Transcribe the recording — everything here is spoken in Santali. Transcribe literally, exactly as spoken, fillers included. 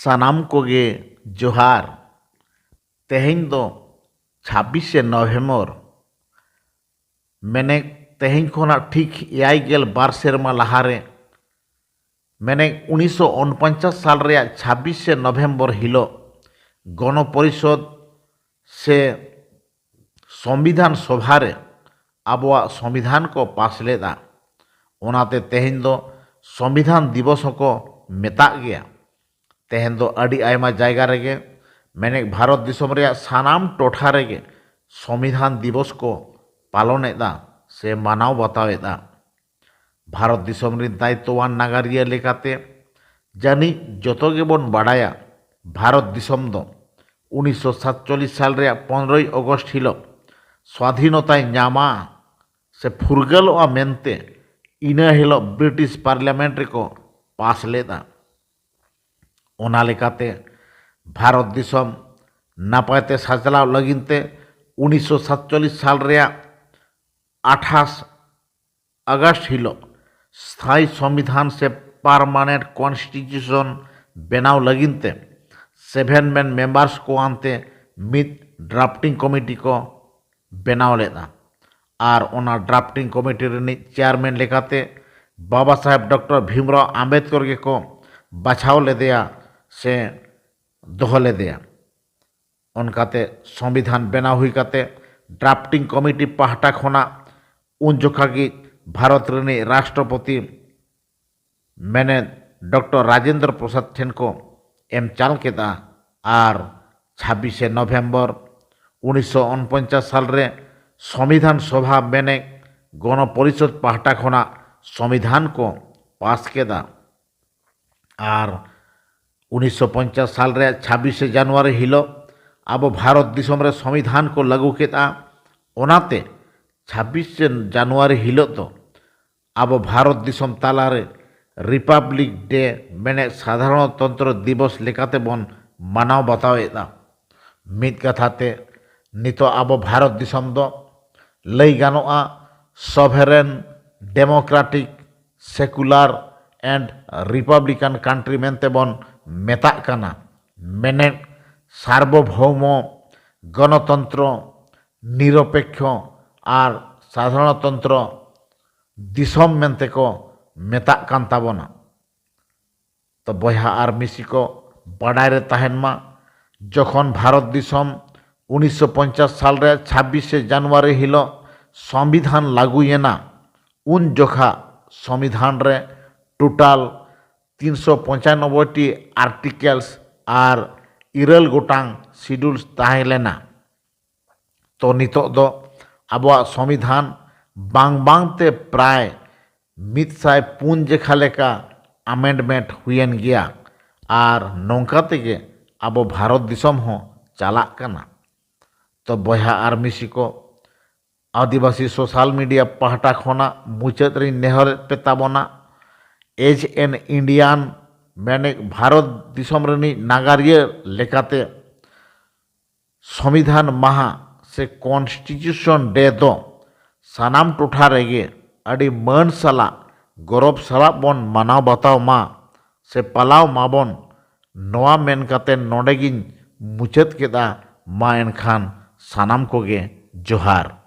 ᱥᱟᱱᱟᱢ ᱠᱚᱜᱮ ᱡᱚᱦᱟᱨ᱾ ᱛᱮᱦᱮᱧ ᱫᱚ ᱪᱷᱟᱵᱵᱤᱥᱮ ᱱᱚᱵᱷᱮᱢᱵᱚᱨ, ᱢᱮᱱᱮᱠ ᱛᱮᱦᱮᱧ ᱠᱷᱚᱱᱟᱜ ᱴᱷᱤᱠ ᱮᱭᱟᱭ ᱜᱮᱞ ᱵᱟᱨ ᱥᱮᱨᱢᱟ ᱞᱟᱦᱟᱨᱮ, ᱢᱮᱱᱮᱠ ᱩᱱᱤᱥᱥᱚ ᱩᱱᱯᱚᱧᱪᱟᱥ ᱥᱟᱞ ᱨᱮᱭᱟᱜ ᱪᱷᱟᱵᱵᱤᱥᱮ ᱱᱚᱵᱷᱮᱢᱵᱚᱨ ᱦᱤᱞᱳᱜ ᱜᱚᱱᱚ ᱯᱚᱨᱤᱥᱚᱫᱽ ᱥᱮ ᱥᱚᱝᱵᱤᱫᱷᱟᱱ ᱥᱚᱵᱷᱟ ᱨᱮ ᱟᱵᱚᱣᱟᱜ ᱥᱚᱝᱵᱤᱫᱷᱟᱱ ᱠᱚ ᱯᱟᱥ ᱞᱮᱫᱟ᱾ ᱚᱱᱟᱛᱮ ᱛᱮᱦᱮᱧ ᱫᱚ ᱥᱚᱝᱵᱤᱫᱷᱟᱱ ᱫᱤᱵᱚᱥ ᱦᱚᱸᱠᱚ ᱢᱮᱛᱟᱜ ᱜᱮᱭᱟ᱾ ᱛᱮᱦᱮᱧ ᱫᱚ ᱟᱹᱰᱤ ᱟᱭᱢᱟ ᱡᱟᱭᱜᱟ ᱨᱮᱜᱮ, ᱢᱮᱱᱮᱠ ᱵᱷᱟᱨᱚᱛ ᱫᱤᱥᱚᱢ ᱨᱮᱭᱟᱜ ᱥᱟᱱᱟᱢ ᱴᱚᱴᱷᱟ ᱨᱮᱜᱮ ᱥᱚᱝᱵᱤᱫᱷᱟᱱ ᱫᱤᱵᱚᱥ ᱠᱚ ᱯᱟᱞᱚᱱᱮᱫᱟ ᱥᱮ ᱢᱟᱱᱟᱣ ᱵᱟᱛᱟᱣᱮᱫᱟ᱾ ᱵᱷᱟᱨᱚᱛ ᱫᱤᱥᱚᱢ ᱨᱤᱱ ᱫᱟᱭᱤᱛᱛᱚᱣᱟᱱ ᱱᱟᱜᱟᱨᱤᱭᱟᱹ ᱞᱮᱠᱟᱛᱮ ᱡᱟᱹᱱᱤᱡ ᱡᱚᱛᱚ ᱜᱮᱵᱚᱱ ᱵᱟᱰᱟᱭᱟ, ᱵᱷᱟᱨᱚᱛ ᱫᱤᱥᱚᱢ ᱫᱚ ᱩᱱᱤᱥᱥᱚ ᱥᱟᱛᱪᱚᱞᱞᱤᱥ ᱥᱟᱞ ᱨᱮᱭᱟᱜ ᱯᱚᱱᱨᱚᱭ ᱚᱜᱚᱥᱴ ᱦᱤᱞᱳᱜ ᱥᱣᱟᱫᱷᱤᱱᱚᱛᱟᱭ ᱧᱟᱢᱟ ᱥᱮ ᱯᱷᱩᱨᱜᱟᱹᱞᱚᱜᱼᱟ ᱢᱮᱱᱛᱮ ᱤᱱᱟᱹ ᱦᱤᱞᱳᱜ ᱵᱨᱤᱴᱤᱥ ᱯᱟᱨᱞᱟᱢᱮᱱᱴ ᱨᱮᱠᱚ ᱯᱟᱥ ᱞᱮᱫᱟ᱾ ᱚᱱᱟ ᱞᱮᱠᱟᱛᱮ ᱵᱷᱟᱨᱚᱛ ᱫᱤᱥᱚᱢ ᱱᱟᱯᱟᱭ ᱛᱮ ᱥᱟᱪᱞᱟᱣ ᱞᱟᱹᱜᱤᱫ ᱛᱮ ᱩᱱᱤᱥᱥᱚ ᱥᱟᱛᱪᱚᱞᱞᱤᱥ ᱥᱟᱞ ᱨᱮᱭᱟᱜ ᱟᱴᱷᱟᱥ ᱟᱜᱚᱥᱴ ᱦᱤᱞᱳᱜ ᱥᱛᱷᱟᱭᱤ ᱥᱚᱝᱵᱤᱫᱷᱟᱱ ᱥᱮ ᱯᱟᱨᱢᱟᱱᱮᱱᱴ ᱠᱚᱱᱥᱴᱤᱴᱤᱭᱩᱥᱚᱱ ᱵᱮᱱᱟᱣ ᱞᱟᱹᱜᱤᱫ ᱛᱮ ᱥᱮᱵᱷᱮᱱ ᱢᱮᱱ ᱢᱮᱢᱵᱟᱨᱥ ᱠᱚ ᱟᱱᱛᱮ ᱢᱤᱫ ᱰᱨᱟᱯᱴᱤᱝ ᱠᱚᱢᱤᱴᱤ ᱠᱚ ᱵᱮᱱᱟᱣ ᱞᱮᱫᱟ᱾ ᱟᱨ ᱚᱱᱟ ᱰᱨᱟᱯᱴᱤᱝ ᱠᱚᱢᱤᱴᱤ ᱨᱤᱱᱤᱡ ᱪᱮᱭᱟᱨᱢᱮᱱ ᱞᱮᱠᱟᱛᱮ ᱵᱟᱵᱟ ᱥᱟᱦᱮᱵᱽ ᱰᱚᱠᱴᱚᱨ ᱵᱷᱤᱢᱨᱟᱣ ᱟᱢᱵᱮᱫᱠᱚᱨ ᱜᱮᱠᱚ ᱵᱟᱪᱷᱟᱣ ᱞᱮᱫᱮᱭᱟ ᱥᱮ ᱫᱚᱦᱚ ᱞᱮᱫᱮᱭᱟ᱾ ᱚᱱᱠᱟᱛᱮ ᱥᱚᱝᱵᱤᱫᱷᱟᱱ ᱵᱮᱱᱟᱣ ᱦᱩᱭ ᱠᱟᱛᱮ ᱰᱨᱟᱯᱴᱤᱝ ᱠᱚᱢᱤᱴᱤ ᱯᱟᱦᱴᱟ ᱠᱷᱚᱱᱟᱜ ᱩᱱ ᱡᱚᱠᱷᱟ ᱜᱮ ᱵᱷᱟᱨᱚᱛ ᱨᱤᱱᱤᱡ ᱨᱟᱥᱴᱨᱚᱯᱚᱛᱤ ᱢᱮᱱᱮᱫ ᱰᱚᱠᱴᱚᱨ ᱨᱟᱡᱮᱱᱫᱨᱚ ᱯᱨᱚᱥᱟᱫᱽ ᱴᱷᱮᱱ ᱠᱚ ᱮᱢ ᱪᱟᱞ ᱠᱮᱫᱟ᱾ ᱟᱨ ᱪᱷᱟᱵᱵᱤᱥᱮ ᱱᱚᱵᱷᱮᱢᱵᱚᱨ ᱩᱱᱤᱥᱥᱚ ᱩᱱᱯᱚᱧᱪᱟᱥ ᱥᱟᱞ ᱨᱮ ᱥᱚᱝᱵᱤᱫᱷᱟᱱ ᱥᱚᱵᱷᱟ ᱢᱮᱱᱮᱫ ᱜᱚᱱᱚ ᱯᱚᱨᱤᱥᱚᱫᱽ ᱯᱟᱦᱴᱟ ᱠᱷᱚᱱᱟᱜ ᱥᱚᱝᱵᱤᱫᱷᱟᱱ ᱠᱚ ᱯᱟᱥ ᱠᱮᱫᱟ᱾ ᱟᱨ ᱩᱱᱤᱥᱥᱚ ᱯᱚᱧᱪᱟᱥ ᱥᱟᱞ ᱨᱮᱭᱟᱜ ᱪᱷᱟᱵᱵᱤᱥᱮ ᱡᱟᱱᱩᱣᱟᱨᱤ ᱦᱤᱞᱳᱜ ᱟᱵᱚ ᱵᱷᱟᱨᱚᱛ ᱫᱤᱥᱚᱢ ᱨᱮ ᱥᱚᱝᱵᱤᱫᱷᱟᱱ ᱠᱚ ᱞᱟᱹᱜᱩ ᱠᱮᱫᱼᱟ᱾ ᱚᱱᱟᱛᱮ ᱪᱷᱟᱵᱵᱤᱥᱮ ᱡᱟᱱᱩᱣᱟᱨᱤ ᱦᱤᱞᱳᱜ ᱫᱚ ᱟᱵᱚ ᱵᱷᱟᱨᱚᱛ ᱫᱤᱥᱚᱢ ᱛᱟᱞᱟᱨᱮ ᱨᱤᱯᱟᱵᱽᱞᱤᱠ ᱰᱮ, ᱢᱮᱱᱮᱫ ᱥᱟᱫᱷᱟᱨᱚᱱᱛᱚᱱᱛᱨᱚ ᱫᱤᱵᱚᱥ ᱞᱮᱠᱟᱛᱮ ᱵᱚᱱ ᱢᱟᱱᱟᱣ ᱵᱟᱛᱟᱣᱮᱫᱼᱟ᱾ ᱢᱤᱫ ᱠᱟᱛᱷᱟ ᱛᱮ, ᱱᱤᱛᱚᱜ ᱟᱵᱚ ᱵᱷᱟᱨᱚᱛ ᱫᱤᱥᱚᱢ ᱫᱚ ᱞᱟᱹᱭ ᱜᱟᱱᱚᱜᱼᱟ, sovereign, democratic, secular and republican country ᱢᱮᱱᱛᱮ ᱵᱚᱱ ᱢᱮᱛᱟᱜ ᱠᱟᱱᱟ, ᱢᱮᱱᱮᱫ ᱥᱟᱨᱵᱚᱵᱷᱳᱣᱢᱚ, ᱜᱚᱱᱚᱛᱚᱱᱛᱨᱚ, ᱱᱤᱨᱚᱯᱮᱠᱠᱷᱚ ᱟᱨ ᱥᱟᱫᱷᱟᱨᱚᱱᱚᱛᱚᱱᱛᱨᱚ ᱫᱤᱥᱚᱢ ᱢᱮᱱᱛᱮ ᱠᱚ ᱢᱮᱛᱟᱜ ᱠᱟᱱ ᱛᱟᱵᱚᱱᱟ᱾ ᱛᱚ ᱵᱚᱭᱦᱟ ᱟᱨ ᱢᱤᱥᱤ ᱠᱚ, ᱵᱟᱰᱟᱭ ᱨᱮ ᱛᱟᱦᱮᱱ ᱢᱟ, ᱡᱚᱠᱷᱚᱱ ᱵᱷᱟᱨᱚᱛ ᱫᱤᱥᱚᱢ ᱩᱱᱤᱥᱥᱚ ᱯᱚᱧᱪᱟᱥ ᱥᱟᱞ ᱨᱮ ᱪᱷᱟᱵᱵᱤᱥᱮ ᱡᱟᱱᱩᱣᱟᱨᱤ ᱦᱤᱞᱳᱜ ᱥᱚᱝᱵᱤᱫᱷᱟᱱ ᱞᱟᱹᱜᱩᱭᱮᱱᱟ, ᱩᱱ ᱡᱚᱠᱷᱟ ᱥᱚᱝᱵᱤᱫᱷᱟᱱ ᱨᱮ ᱴᱳᱴᱟᱞ ᱛᱤᱱᱥᱚ ᱯᱚᱸᱪᱟᱱᱚᱵᱵᱳᱭ ᱴᱤ ᱟᱨᱴᱤᱠᱮᱞᱥ ᱟᱨ ᱤᱨᱟᱹᱞ ᱜᱚᱴᱟᱝ ᱥᱤᱰᱩᱞᱥ ᱛᱟᱦᱮᱸ ᱞᱮᱱᱟ᱾ ᱛᱚ ᱱᱤᱛᱚᱜ ᱫᱚ ᱟᱵᱚᱣᱟᱜ ᱥᱚᱝᱵᱤᱫᱷᱟᱱ ᱵᱟᱝ ᱵᱟᱝᱛᱮ ᱯᱨᱟᱭ ᱢᱤᱫ ᱥᱟᱭ ᱯᱩᱱ ᱡᱮᱠᱷᱟ ᱞᱮᱠᱟ ᱟᱢᱮᱱᱰᱢᱮᱱᱴ ᱦᱩᱭᱮᱱ ᱜᱮᱭᱟ, ᱟᱨ ᱱᱚᱝᱠᱟ ᱛᱮᱜᱮ ᱟᱵᱚ ᱵᱷᱟᱨᱚᱛ ᱫᱤᱥᱚᱢ ᱦᱚᱸ ᱪᱟᱞᱟᱜ ᱠᱟᱱᱟ᱾ ᱛᱚ ᱵᱚᱭᱦᱟ ᱟᱨ ᱢᱤᱥᱤ ᱠᱚ, ᱟᱹᱫᱤᱵᱟᱹᱥᱤ ᱥᱳᱥᱟᱞ ᱢᱤᱰᱤᱭᱟ ᱯᱟᱦᱴᱟ ᱠᱷᱚᱱᱟᱜ ᱢᱩᱪᱟᱹᱫ ᱨᱤᱧ ᱱᱮᱦᱚᱨᱮᱫ ᱯᱮ ᱛᱟᱵᱚᱱᱟ, ᱮᱡᱽ ᱮᱱ ᱤᱱᱰᱤᱭᱟᱱ, ᱢᱮᱱᱮᱫ ᱵᱷᱟᱨᱚᱛ ᱫᱤᱥᱚᱢ ᱨᱤᱱᱤᱡ ᱱᱟᱜᱟᱨᱤᱭᱟᱹ ᱞᱮᱠᱟᱛᱮ, ᱥᱚᱝᱵᱤᱫᱷᱟᱱ ᱢᱟᱦᱟ ᱥᱮ ᱠᱚᱱᱥᱴᱤᱴᱤᱭᱩᱥᱚᱱ ᱰᱮ ᱫᱚ ᱥᱟᱱᱟᱢ ᱴᱚᱴᱷᱟ ᱨᱮᱜᱮ ᱟᱹᱰᱤ ᱢᱟᱹᱱ ᱥᱟᱞᱟᱜ, ᱜᱚᱨᱚᱵᱽ ᱥᱟᱞᱟᱜ ᱵᱚᱱ ᱢᱟᱱᱟᱣ ᱵᱟᱛᱟᱣ ᱢᱟ ᱥᱮ ᱯᱟᱞᱟᱣ ᱢᱟᱵᱚᱱ᱾ ᱱᱚᱣᱟ ᱢᱮᱱ ᱠᱟᱛᱮ ᱱᱚᱰᱮ ᱜᱤᱧ ᱢᱩᱪᱟᱹᱫ ᱠᱮᱫᱟ᱾ ᱢᱟ ᱮᱱᱠᱷᱟᱱ ᱥᱟᱱᱟᱢ ᱠᱚᱜᱮ ᱡᱚᱦᱟᱨ᱾